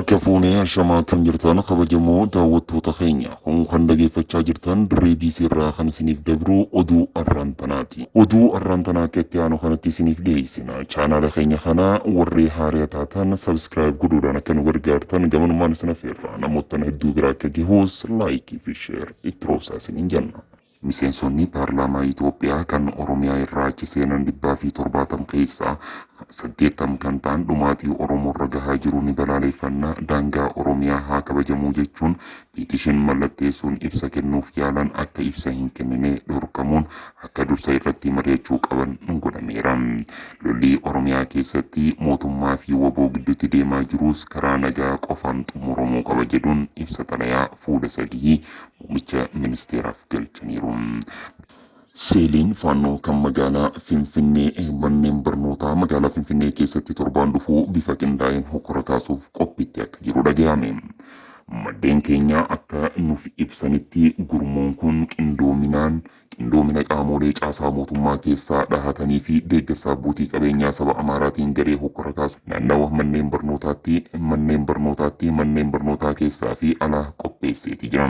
Harka fuunee ashamaa akkam jirtan kabajamoo daawwattoota keenya kun kan dhageeffachaa jirtan dirree BC irraa kan isiniif dabru oduu arraan tanaati. Oduu arraan tanaa akka itti aanu kanatti isiniif dhiyeessina. Chaanaala keenya kana warri haaraa taatan subscribe godhuudhaan akka nu gargaartan gamanumaan isin affeerra. Namoota hedduu biraa akka gahus like fi share itti roobsaa isiniin jenna. Miseensonni paarlaamaa Itoophiyaa kan Oromiyaa irraa achi seenan 170 keessaa 80 kan ta'an dhumaatii Oromoo irra gahaa jiru ni balaaleffanna, daangaa Oromiyaa haa kabajamuu jechuun petition mallatteessuun ibsa kennuuf yaalan akka ibsa hin kennine dhorkamuun akka dursa irratti mari'achuu qaban godhameera. Lolli Oromiyaa keessatti mootummaa fi WBO gidduutti deemaa jirus karaa nagaa qofaan xumuramuu qaba jedhuun ibsa xalayaa fuula 3 muummicha ministeeraaf galchaniiru. Seeliin faannoo kan magaalaa Finfinnee manneen barnootaa magaalaa Finfinnee keessatti torbaan dhufuu bifa qindaa'een hokkora kaasuuf qophiitti akka jiru dhagahame. Maddeen keenya akka nuuf ibsanitti gurmuun kun qindoomina qaamolee caasaa mootummaa keessaa dhahatanii fi deeggarsa abbootii qabeenyaa saba Amaaraatiin garee hokkora kaasu naannawa manneen barnootaatti manneen barnootaatti manneen barnootaa keessaa fi alaa qopheesseeti jira.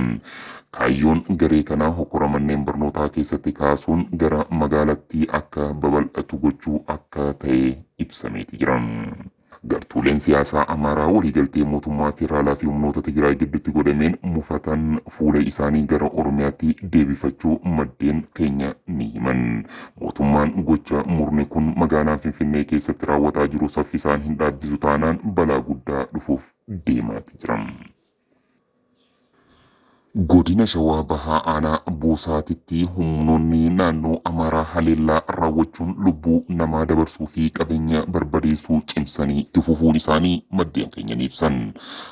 Kaayyoon garee kanaa hokkora manneen barnootaa keessatti kaasuun gara magaalattii akka babal'atu gochuu akka ta'e ibsameeti jira. Gartuuleen siyaasaa Amaaraa waliigaltee mootummaa federaalaa fi humnoota Tigraay gidduutti godhameen mufatan fuula isaanii gara Oromiyaatti deebifachuu maddeen keenya ni himan. Mootummaan gocha murni kun magaalaa Finfinnee keessatti raawwataa jiru saffisaan hin dhaabbisu taanaan balaa guddaa dhufuuf deemaati jira. Godina Shawaa Bahaa Aanaa Boosaatitti humnoonni naannoo Amaaraa haleellaa raawwachuun lubbuu namaa dabarsuu fi qabeenya barbadeessuu cimsanii itti fufuun isaanii maddeen keenya ni ibsan.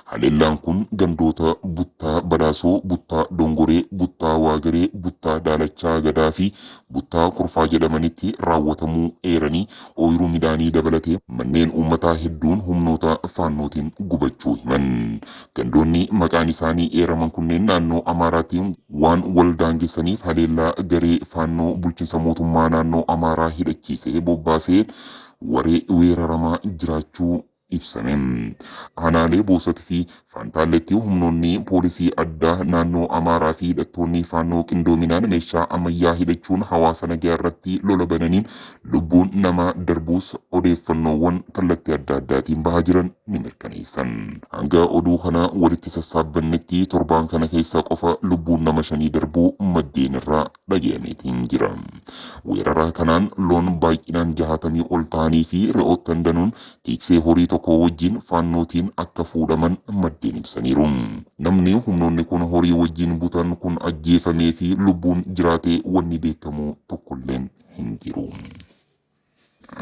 Haleellaan kun gandoota Buttaa Badhaasoo, Buttaa Dongoree, Buttaa Waagaree, Buttaa Daalachaa Gadaa fi Buttaa Kurfaa jedhamanitti raawwatamuu eeranii ooyiruu midhaanii dabalatee manneen uummataa hedduun humnoota faannootiin gubachuu himan. Gandoonni maqaan isaanii eeraman kunneen naannoo Amaaraatiin waan wal daangessaniif haleellaa garee faannoo bulchiinsa mootummaa naannoo Amaaraa hidhachiisee bobbaasee waree weeraramaa jiraachuu ibsame. Aanaalee Boosat fi Faantaalletti humnoonni poolisii addaa naannoo Amaaraa fi hidhattoonni faannoo qindoominaan meeshaa ammayyaa hidhachuun hawaasa nagaa irratti lola bananiin lubbuun namaa darbuus odeeffannoowwan kallattii adda addaatiin bahaa jiran ni mirkaneessan. Hanga oduu kana walitti sassaabbannetti torbaan kana keessa qofa lubbuun nama 5 darbuu maddeen irraa dhagayameetiin jira. Weerara kanaan loon baay'inaan 60 ol ta'anii fi re'oottan danuun tiksee horii tokko wajjin faannootiin akka fuudhaman maddeen ibsaniiru. Namni humnoonni kun horii wajjin butan kun ajjeefamee fi lubbuun jiraatee wanni beekamu tokkolleen hin jiru.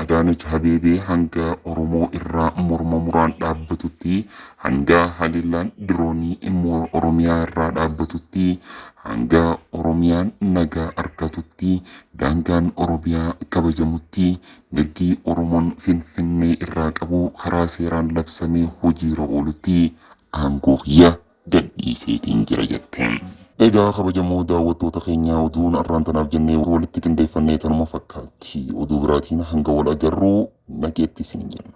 Adaanech Abeebee hanga Oromoo irraa morma muraan dhaabbatutti, hanga haleellaan diroonii immoo Oromiyaa irraa dhaabbatutti, hanga Oromiyaan nagaa argatutti, daangaan Oromiyaa kabajamutti, mirgi Oromoon Finfinnee irraa qabu karaa seeraan labsamee hojiirra oolutti aangoo kiyya gadhiiseetiin jira jette. Egaa kabajamoo daawwattoota keenya oduun arraan tanaaf jennee walitti qindeeffannee tanuma fakkaatti. Oduu biraatiin hanga wal agarruu nageetti isin jenna.